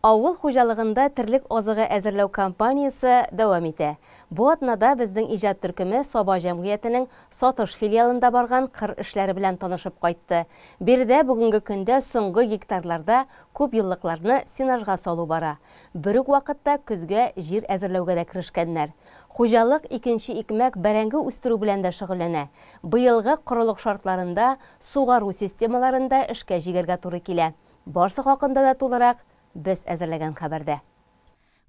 Авыл хуҗалыгында терлек азыгы әзерләү кампаниясе дәвам итә. Бу атнада безнең иҗат төркеме Саба җәмгыятенең Сатыш филиалында барган кыр эшләре белән танышып кайтты. Биредә бүгенге көндә соңгы гектарларда күпьеллыкларны сенажга салу бара. Бер үк вакытта көзгә җир әзерләүгә дә керешкәннәр. Хуҗалык икенче икмәк бәрәңге үстерү белән дә шөгыльләнә. Быелгы корылык шартларында сугару системаларын да эшкә җигәргә туры килә. Барсы хакында да тулырак без әзерләгән хәбәрдә.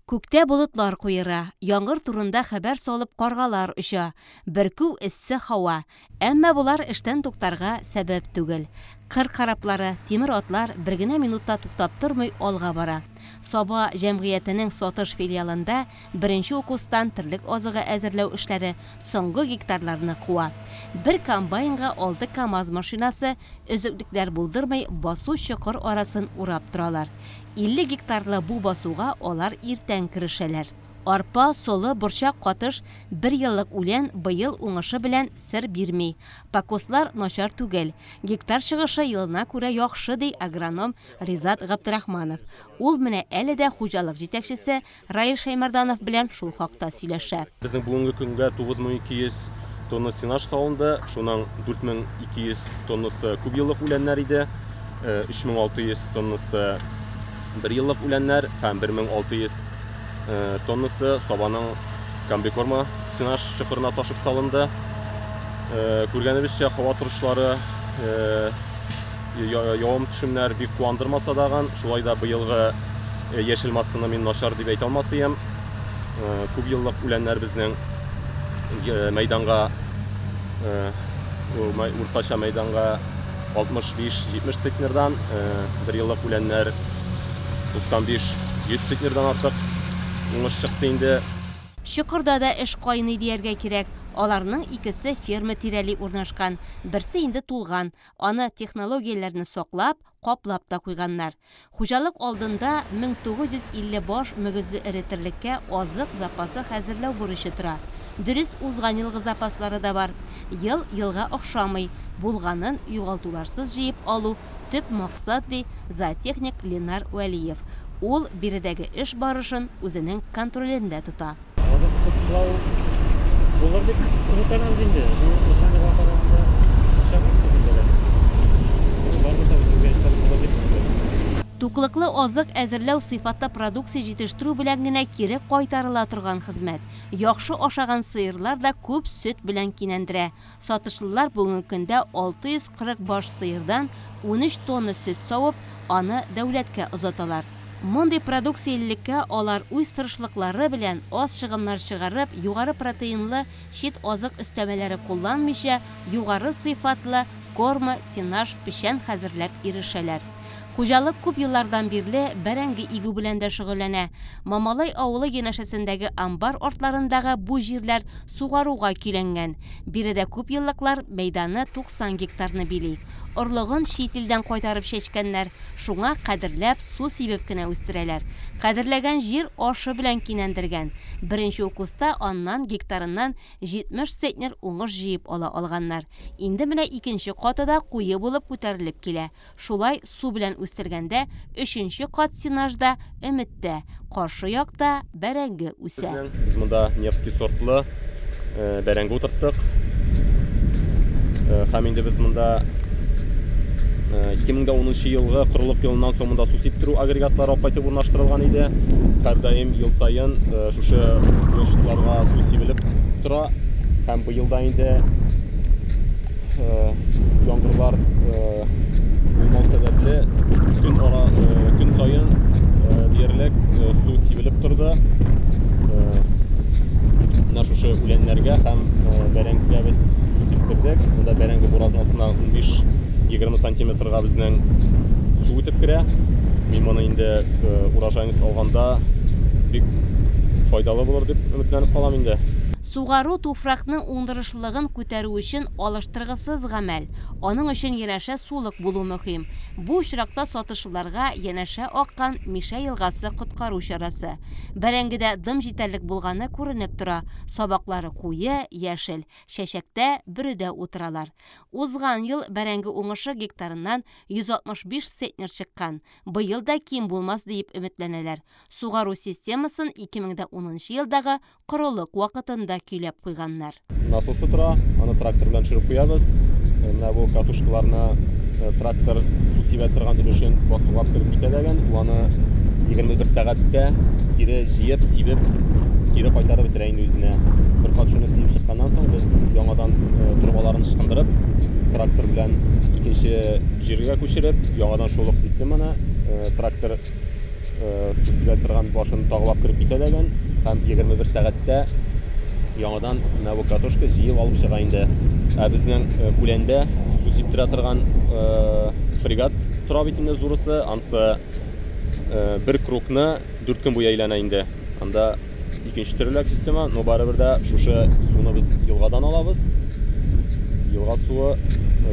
Күктә болытлар куера, яңгыр турында хәбәр салып каргалар оча, бөркү эссе һава. Әмма болар эштән туктарга сәбәп түгел. Кыр кораблары, тимер атлар бер генә минутта туктап тормый алга бара. Саба җәмгыятенең Сатыш филиалында беренче укустан терлек азыгы әзерләү эшләре соңгы гектарларны куа. Бер комбайнга 6 КАМАЗ машинасы өзеклекләр булдырмый басу чокыр арасын урап торалар. 50 гектарлы бу басуга алар иртән керешәләр. Арпа, солы, борчак катыш бер еллык үлән быел уңышы белән сер бирми. Покослар начар түгел. Гектар чыгышы елына күрә яхшы, ди агроном Ризат Габдрахманов. Ул менә әле дә хуҗалык җитәкчесе Раил Шәймәрданов белән шул хакта сөйләшә. Безнең бүгенге көнгә 9200 тонна сенаж салынды. Шуның 4200 тоннасы күп еллык үләннәр иде. 3600 тоннасы бер еллык үләннәр һәм 1600 тоннасы Сабаның комбикорма сенаж чокырына ташып салынды. Күргәнебезчә, һава торышлары, явым төшемнәр бик куандырмаса дагын, шулай да быелгы яшел массаны мин начар дип әйтә алмас идем. Күп еллык үләннәр безнең мәйданга, уртача мәйданга 65-70 центнердан, бер еллык үләннәр 95-100 центнердан артык уңыш чыкты инде. Чокырда да эш кайный дияргә кирәк. Аларның икесе ферма тирәли урнашкан, берсе инде тулган. Аны технологияләрне саклап, каплап та куйганнар. Хуҗалык алдында 1950 баш мөгезле эре терлеккә азык запасы хәзерләү бурычы тора. Дөрес, узган елгы запаслары да бар. Ел елга охшамый. Булганын югалтуларсыз җыеп алу төп максат, ди зоотехник Ленар Вәлиев. Ул биредәге эш барышын үзенең контролендә тота. Азык туплау булыр дип өметләнәбез инде. Бу узган елга караганда начаррак дип әйтәләр. Барыбер дә үзгәрешләр булыр дип өметләнәбез. Туклыклы азык әзерләү сыйфатлы продукция җитештерү белән генә кире кайтарыла торган хезмәт. Яхшы ашаган сыерлар да күп сөт белән кинәндерә. Сатышлылар бүгенге көндә 640 баш сыердан 13 тонна сөт савып, аны дәүләткә озаталар. Мондый продукциялелеккә алар үз тырышлыклары белән аз чыгымнар чыгарып, югары протеинлы чит азык өстәмәләре кулланмыйча, югары сыйфатлы корма, сенаж, печән хәзерләп ирешәләр. Хуҗалык күп еллардан бирле бәрәңге игү белән дә шөгыльләнә. Мамалай авылы янәшәсендәге амбар артларындагы бу җирләр сугаруга көйләнгән. Биредә күп еллыклар мәйданы 90 гектарны били. Орлыгын чит илдән кайтарып чәчкәннәр, шуңа кадерләп су сибеп кенә үстерәләр. Кадерләгән җир ашы белән кинәндергән. Беренче укуста аннан гектарыннан 70 центнер уңыш җыеп ала алганнар. Инде менә икенче каты да куе булып күтәрелеп килә. Шулай су белән үстергәндә өченче кат сенажда өметтә, каршы якта бәрәңге үсә. Без монда Невский сортлы бәрәңге утырттык. Һәм инде без монда 2010 елгы корылык елыннан соң монда су сиптерү агрегатлары алып кайтып урнаштырылган иде. Һәрдаим ел саен шушы площадьларга су сибелеп тора. Һәм быел да инде яңгырлар булмау сәбәпле көн саен диярлек су сибелеп торды. Менә шушы үләннәргә һәм бәрәңгегә без су сиптердек. Монда бәрәңге буразнасына 15-20 сантиметрга безнең су үтеп керә. Мин моны инде урожайность алганда бик файдалы булыр дип өметләнеп калам инде. Сугару туфракның уңдырышлылыгын күтәрү өчен алыштыргысыз гамәл. Аның өчен янәшә сулык булу мөһим. Бу очракта сатышлыларга янәшә аккан Мишә елгасы коткару чарасы. Бәрәңгедә дым җитәрлек булганы күренеп тора. Сабаклары куе, яшел. Чәчәктә, бөредә утыралар. Узган ел бәрәңге уңышы гектарыннан 165 центнер чыккан. Быел да ким булмас диеп өметләнәләр. Сугару системасын 2010 елдагы корылык вакытында көйләп куйганнар. Насосы тора, аны трактор белән төшереп куябыз. Менә бу катушкаларны трактор су сибә торган өлешен басуга кереп китә дәгән. Ул аны 21 сәгатьтә кире җыеп, сибеп, кире кайтарып бетерә инде үзенә. Бер кат шуны сибеп чыкканнан соң без яңадан торбаларын ычкындырып, трактор белән икенче җиргә күчереп, яңадан шул ук системаны трактор су сибә торган башын тагылап кереп китә дәгән һәм 21 сәгатьтә яңадан менә бу катушка җыеп алып чыга инде. Ә безнең үләндә су сиптерә торган фрегат тора бит инде зурысы, ансы бер кругны 4 көн буе әйләнә инде. Анда икенче төрлерәк система, но барыбер дә шушы суны без елгадан алабыз. Елга суы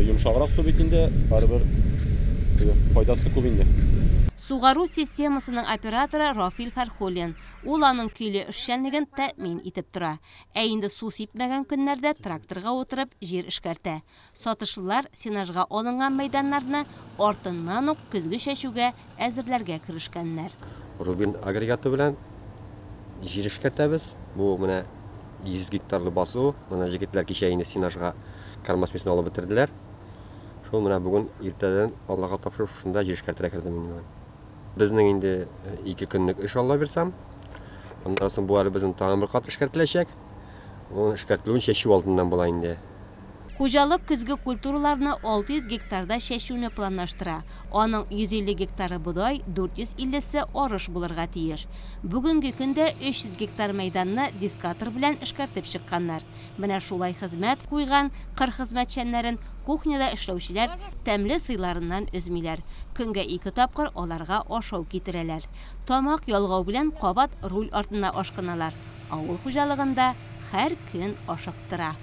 йомшаграк су бит инде, барыбер файдасы күп инде. Сугару системасының операторы Рафил Фәрхуллин. Ул аның көйле эшчәнлеген тәэмин итеп тора. Ә инде су сипмәгән көннәрдә тракторга утырып җир эшкәртә. Сатышлылар сенажга алынган мәйданнарны артыннан ук көзге чәчүгә әзерләргә керешкәннәр. Рубин агрегаты белән җир эшкәртәбез. Бу менә 100 гектарлы басу. Менә егетләр кичә инде сенажга корма смесен алып бетерделәр. Шул менә бүген иртәдән Аллага тапшырып шунда җир эшкәртергә кердем инде. Безнең инде 2 көнлек эш алла бирсәм. Аннан соң бу әле безнең тагын бер кат эшкәртеләчәк. Ул эшкәртелүен чәчү алдыннан була инде. Хуҗалык көзге культураларны 600 гектарда чәчүне планлаштыра. Аның 150 гектары бодай, 450-се арыш булырга тиеш. Бүгенге көндә 300 гектар мәйданны дискатор белән эшкәртеп чыкканнар. Менә шулай хезмәт куйган кыр хезмәтчәннәрен кухняда эшләүчеләр тәмле сыйларыннан өзмиләр. Көнгә 2 тапкыр аларга ашау китерәләр. Тамак ялгау белән кабат руль артына ашкыналар. Авыл хуҗалыгында һәр көн ашыктыра.